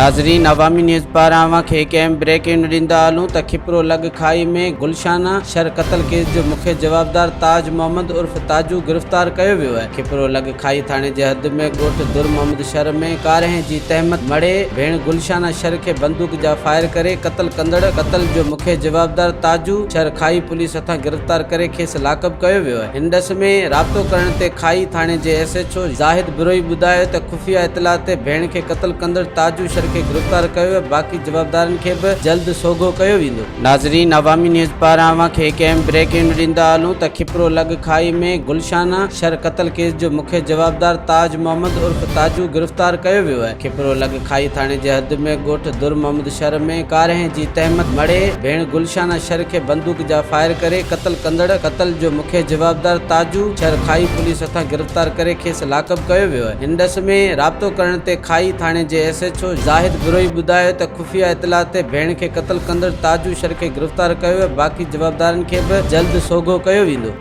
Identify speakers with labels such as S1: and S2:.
S1: ناظرين عوامي نيوز پاران اوهان کي هڪ اهم بريڪنگ ڏيندا هلون ته کپرو لڳ کائي ۾ گلشانه شر قتل ڪيس جو مکيه جوابدار تاج محمد عرف تاجو گرفتار ڪيو ويو آهي. کپرو لڳ کائي ٿاڻي جي حد ۾ ڳوٺ در محمد شر ۾ ڪارنهن جي تهمت مڙهي ڀيڻ گلشانه شر کي بندوق جا فائر ڪري قتل ڪندڙ قتل جو مکيه جوابدار تاجو شر کائي پوليس هٿان گرفتار ڪري کيس لاڪب ڪيو ويو آهي. هن ڏس ۾ رابطو ڪرڻ تي کائي ٿاڻي جي S H O Zahid Brohi ٻڌايو ته خفيه اطلاع تي ڀيڻ کي قتل ڪندڙ تاجو شر کي گرفتار ڪيو ويو باقي جوابدارن کي به جلد سوگهو ڪيو ويندو. ناظرين عوامي نيوز پاران اوهان کي هڪ اهم بريڪنگ ڏيندا هلون ته کپرو لڳ کائي ۾ گلشانه شر قتل ڪيس جو مکيه جوابدار تاج محمد عرف تاجو گرفتار ڪيو ويو آهي. کپرو لڳ کائي ٿاڻي جي حد ۾ ڳوٺ در محمد شھر ۾ ڪارنهن جي تهمت مڙهي ڀيڻ گلشانه شھر کي بندوق جا فائر ڪري قتل ڪندڙ قتل جو مکيه جوابدار تاجو شھر کائي پوليس هٿان گرفتار ڪري کيس لاڪب ڪيو ويو آهي. هن ڏس ۾ رابطو ڪرڻ تي کائي ٿاڻي جي S H O Zahid Brohi ٻڌايو ته خفيه اطلاع تي ڀيڻ کي قتل ڪندڙ تاجو شھر کي گرفتار ڪيو ويو باقي جوابدارن کي به جلد سوگهو ڪيو ويندو.